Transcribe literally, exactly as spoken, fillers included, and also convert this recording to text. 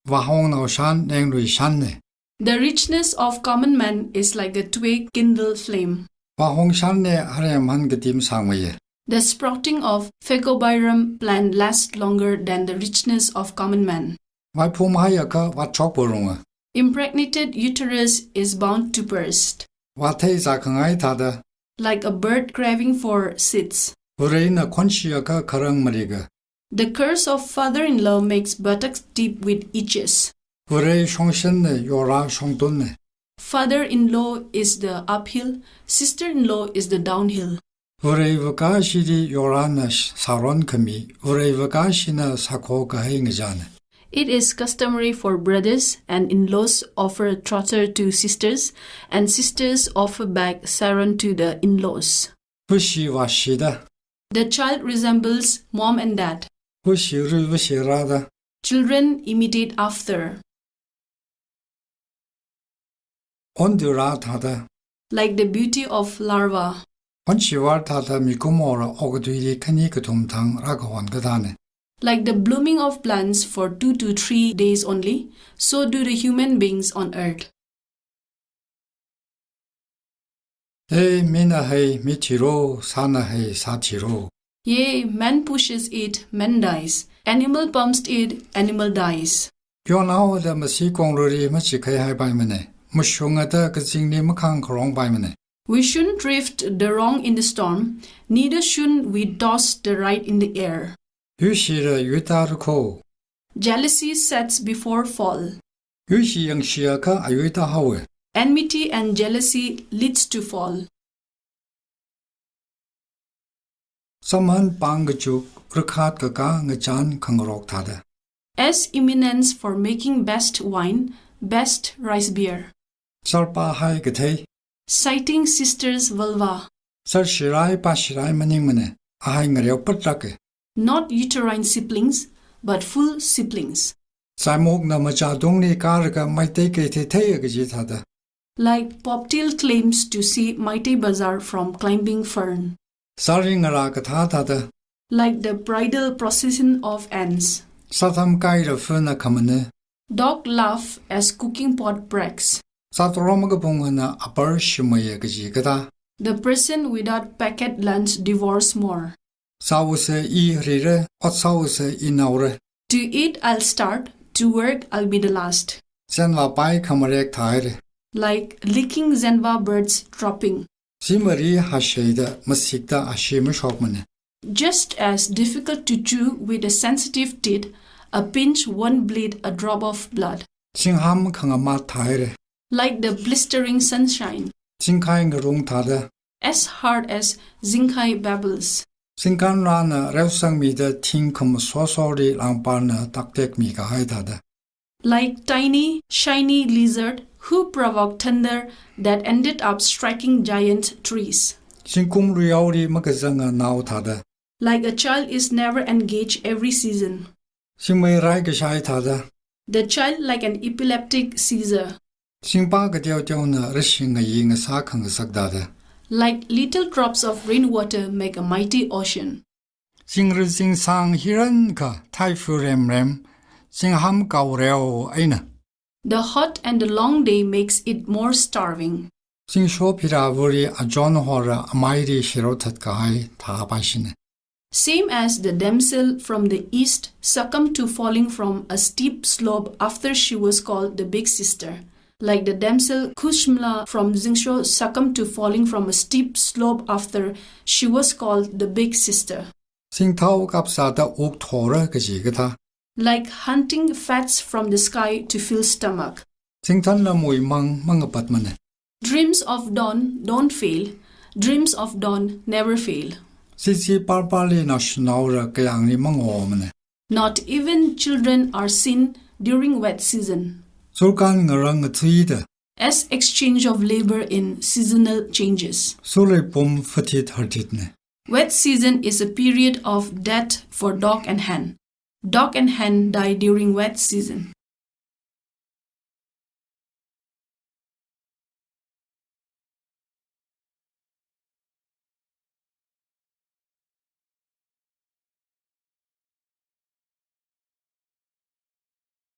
Vāhongnao shan, nenglui shanne. The richness of common man is like a twig kindle flame. Vāhong shanne, harem han katim sangmeiye. The sprouting of Phacobarum plant lasts longer than the richness of common man. Vaiphum haiakha vātshok purunga. Impregnated uterus is bound to burst. Vāthei zākhangai thāda. Like a bird craving for seeds. Varena khonshiakha kharang mariga. The curse of father-in-law makes buttocks deep with itches. Vare shongshinne, yorā shongtunne. Father-in-law is the uphill, sister-in-law is the downhill. Vare vakashili yorāna sh-, sāron khami, vare vakashina sākho kahai ngajane. It is customary for brothers and in-laws offer trotter to sisters, and sisters offer back sāron to the in-laws. Vashi vāshida. The child resembles mom and dad. Vashirui vashirada. Children imitate after. Ondura thāda. Like the beauty of larva. Onshivar thāda mikumora okathuili khani kathum thang rākahon kathāne. Like the blooming of plants for two to three days only, so do the human beings on earth. Hey, mina hai mi thiro, sāna hai sā thiro. Yea, man pushes it, man dies. Animal pumps it, animal dies. Yonao da masi kongruri machikhai haipaimane. Mashungada kazingli makhang kharong paimane. We shouldn't drift the wrong in the storm, neither shouldn't we toss the right in the air. Yuishira yuita rukho. Jealousy sets before fall. Yuishi yangshiakha ayuita haowe. Enmity and jealousy leads to fall. Samhan pang kachuk, rakhat kaka ngachan khangarok thāda. As eminence for making best wine, best rice beer. Sarpa hai kathei. Sighting sister's vulva. Sarshirai pashirai maningmane, ahai ngareo patrake. Not uterine siblings, but full siblings. Saimokna machadungli karaga maitei kei theithei kaji thāda. Like bobtail claims to see Meitei Bazar from climbing fern. Sari ngarā kathā thāda. Like the bridal procession of ants. Satham kaira fena khamane. Dog laugh as cooking pot breaks. Satrom kabungana apar shimaya kaji kathā. The person without packet lunch devours more. Sāusa i rire, ot sāusa i naure. To eat I'll start, to work I'll be the last. Zenva pai khamarek thaire. Like licking zenva birds dropping. Simari hasheida masikta ashi mashokmane. Just as difficult to chew with a sensitive teeth, a pinch won't bleed a drop of blood. Singham khangamat thaire. Like the blistering sunshine. Singkhai ngarung thāda. As hard as zingkhai pebbles. Singkanrana reosangmida thingkham sosori langparna taktekmi kahai thāda. Like tiny, shiny lizard who provoked thunder that ended up striking giant trees. Singkum ruiaori makazanga nao thāda. Like a child is never engaged every season. Singmei rai kashai thāda. The child like an epileptic seizure. Singpa kateoteona rashing ngayi ngasā khangasak thāda. Like little drops of rainwater make a mighty ocean. Singri singsang hirankha thaifu remrem, singham kaoreo eina. The hot and the long day makes it more starving. Singsho phiravuri ajon hora amairi shirothat kahai thāpaishine. Same as the damsel from the east succumbed to falling from a steep slope after she was called the big sister. Like the damsel Kushmla from Zingsho succumbed to falling from a steep slope after she was called the big sister. Singthao kapsāda uk thora kaji kathā. Like hunting fats from the sky to fill stomach. Singthanna muimang mangapatmane. Dreams of dawn don't fail. Dreams of dawn never fail. Sisi parpali naoshinaora kayangli mangomane. Not even children are seen during wet season. Surkan ngarang ngathuida. As exchange of labor in seasonal changes. Surlei pum fatit hartitne. Wet season is a period of death for dog and hen. Dog and hen die during wet season.